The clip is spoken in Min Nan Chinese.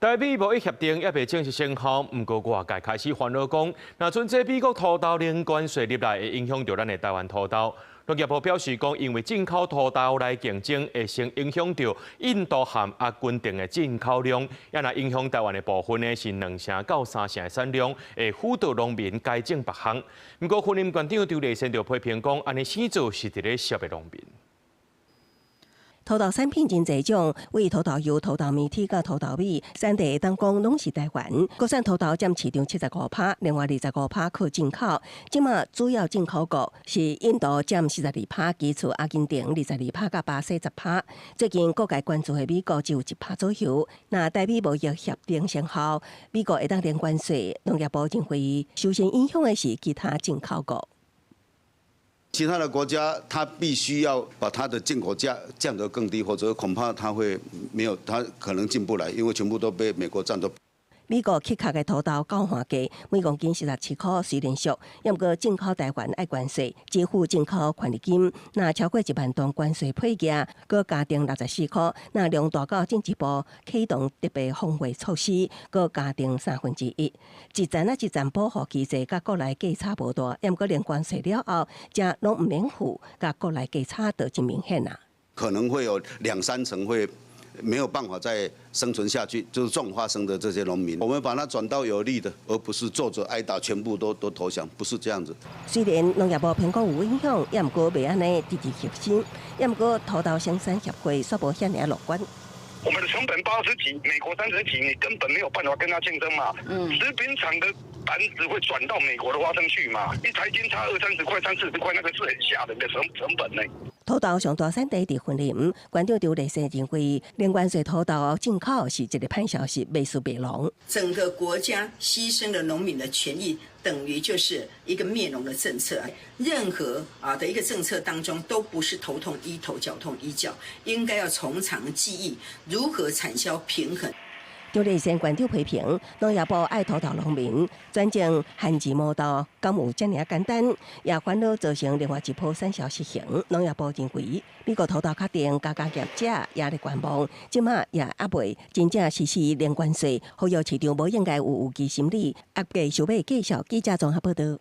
台美貿易協定猶未正式生效，毋過外界開始煩惱講，若準這美國土豆零關稅入來，會影響著咱的台灣土豆。農業部表示講，因為進口土豆來競爭，會先影響著印度和阿根廷的進口量，也若影響台灣的部分呢，是2成到3成的產量，會輔導農民改種別項。毋過，雲林縣長張麗善就批評講，按呢生做是佇咧削弱農民。土豆產品真濟種，為土豆油、土豆麵體佮土豆米，產地會當講攏是台灣。國產土豆佔市場75%，另外25%靠進口。這馬主要進口國是印度佔42%，其次阿根廷22%，佮巴西10%。最近各界關注的美國只有1%左右。若台美貿易協定生效，美國會當零關稅，農業部認為首先影響的是其他進口國。其他的國家，他必須要把它的進口價降得更低，否則恐怕他會沒有，他可能進不來，因為全部都被美國佔走。美國切殼的土豆交換價每公斤47塊，雖然俗，毋過進口台灣愛關稅，支付進口權利金，若超過1萬噸關稅配額，閣加徵64塊；若量大到進一步啟動特別防衛措施，閣加徵1/3。一層仔一層保護機制，佮國內價差無大，毋過零關稅了後，這攏毋免付，佮國內價差就真明顯啦。可能會有兩三成會沒有辦法再生存下去，就是種花生的這些農民，我們把它轉到有利的，而不是坐着挨打，全部都投降，不是這樣子。雖然農業部評估有影響，也毋過袂按呢直直核心，也毋過土豆生產協會煞無遐爾樂觀。我們的成本80幾，美國30幾，你根本沒有辦法跟他競爭嘛。食品廠的單子會轉到美國的花生去嘛？一台斤差二三十塊、三四十塊，那個是很嚇人的成本呢。土豆上大產地佇雲林，縣長張麗善認為，零關稅土豆進口是一個歹消息，袂輸袂農。整個國家犧牲了農民的權益，等於就是一個滅農的政策。任何啊的一個政策當中，都不是頭痛醫頭，腳痛醫腳，應該要從長計議，如何產銷平衡。張麗善縣長批評農業部愛土豆農民轉種旱季毛豆，敢有遮爾簡單？也煩惱造成另外一波產銷失衡。農業部認為，美國土豆確定加價業者也咧觀望，這馬也猶未真正實施零關稅，呼籲市場無應該有預期心理。壓價收買繼續記者綜合報道。